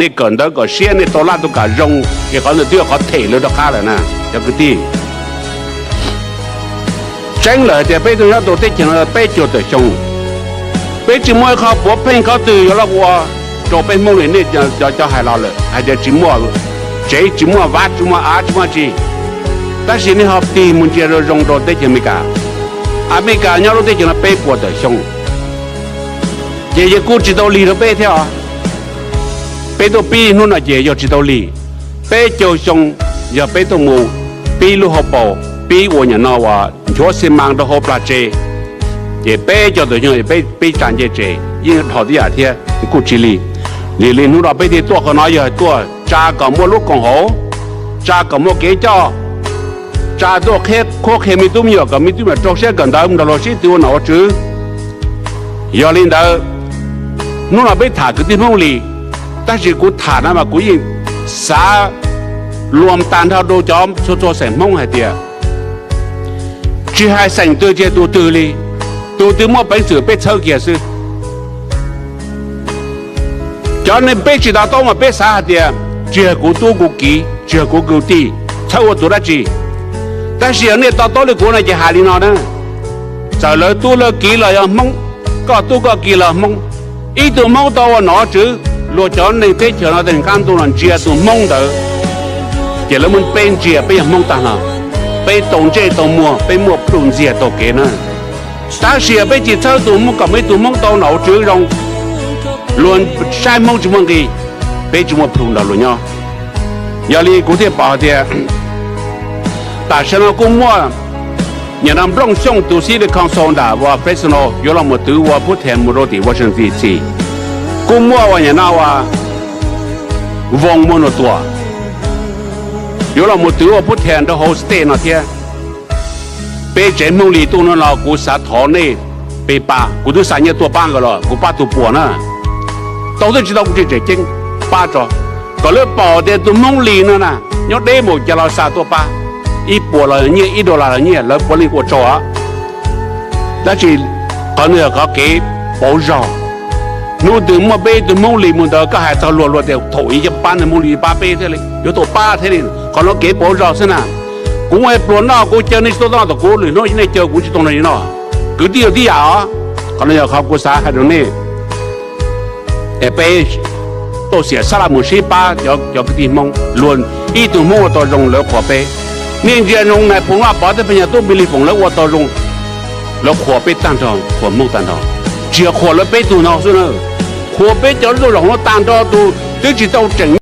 Nej kawm ntawv kom siab, nej tau laj tau kam zoo, es qhov ntawd twb yog qhov them lawv rov qab lawm na, cov kwv tij. Tseeb lawm hais tias peb tuaj nyob rau teb chaws no peb caug tawm xyoo, peb tsis muaj ib qho puav pheej qhov twg yuav los ua rau peb Hmoob li nej cov hais los lawm hais tias tsis muaj tsev, tsis muaj vaj, tsis muaj av, tsis muaj tsi. Tab sis nej ho tig mus ntsia zoo zoo rau teb chaws Amelikas. Amelikas nyob lub teb chaws no peb puas tawm xyoo, ces yawg kuj tsis tau lig rau peb thiab os. Peb tuaj pib hnub no ces yog tsis tau lig. Peb caug xyoo yog peb tuaj mus pib lub hauv paus, pib ua nyuam no uas nchuav xi mas rau hauv plag tsev, ces peb caug tawm xyoo peb pib tsa ncej tsev yeej dhau tib yam thiab kuj tsis lig. Lig li hnub no peb thiaj tuaj qhov no yog tuaj tsa kom muaj lub koom haum, tsa kom muaj kev coj, tsa tuaj qhuab qhia me tub me nyuam kom me tub me nyuam rau siab kawm ntawv mus nrog luag sib tw ua nom ua tswv. Yog li ntawd, hnub no peb tham kwv tij Hmoob Lis, tab sis kuv tham no mas kuv yeej xav luam tag nrho rau cov txhua txhua xeem Hmoob hais tias tsis hais xeem twg tsis hais tus twg li, tus twg muaj peev xwm peb txhawb kiag xwb. Cov neeg peb tsis to taub mas peb xav hais tias tsis yog kuv tub kuv kiv, tsis yog kuv kwv tij, txhawb ua tus dab tsi. Tab sis yog nej to taub li kuv no ces hais li no na, txawm lawv tub lawv kiv los yog Hmoob, koj tub koj kiv los Hmoob, ib tug Hmoob tau ua nom tswv, luag cov neeg teb chaws no tej qab ntuj no ntsia tus Hmoob ntawd, ces lawv muab peb ntsia peb yog Hmoob tag no, peb tau ntsej tau muag, peb muaj plhu ntxiag taug kev na. Tab sis yog peb tsis txhawb tus Hmoob kom muaj ib tug Hmoob tau nom tswv zoo, luag saib Hmoob tsis muaj nqi, peb tsis muaj plhu nrog luag nyob. Yog li kuv thiaj pom hais tias tam sim no kuj muaj nyuam no Nplooj Xyooj tus City Council nram uas Fresno yuav los mus twv ua phub them mus rau tim Washington D C. Kuj muaj uas nyuam no uas Voos Muas Nuam Tuam yuav los mus twv ua phub them rau hauv state no thiab. Peb tsev Hmoob Lis tuaj no los kuv xav thov nej peb pab, kuv twb xa nyiaj tuaj pab nkawd los kuv pab tus puas na. Tau twb tsis tau kuv tsis tseem ceeb pab tso, kom lawv pom tias tus Hmoob Lis no na nyob deb npaum cas los xa tuaj pab, ib puas los nyiaj, ib dollar los nyiaj, lawv puav leej ua tsaug. Tab sis qhov no yog qhov kev pauv zog. Hnub twg muaj peb tus Hmoob Lis mus ntawd koj hais txog luag, luag tias thaum ub yog pab neeg Hmoob Lis pab peb thiaj li yuav tau pab thiaj li, qhov no kev pauv zog xwb na. Kuv muaj pluas noj kuv caw nej tsis tau noj, thaum kuv lwm hnub nej caw kuv tsis tau noj li no. Kwv tij yog tib yam os. Qhov no yog qhov kuv xav hais rau nej, es peb tau xiam sab laj mus sib pab cov kwv tij Hmoob, luag ib tug Hmoob ua tau zoo lawv qhuas peb. Nej ntsia zoo Nais Phoo Vaj Pov thiab Pheej Yaj Tub, Npis Lis Foom lawv ua tau zoo, lawv qhuas peb tag nrho, qhuas Hmoob tag nrho. Tsis yog qhuas lawv peb tug no xwb na, qhuas peb cov lub tuaj zaum no tag nrho tus twb tsis tau tseem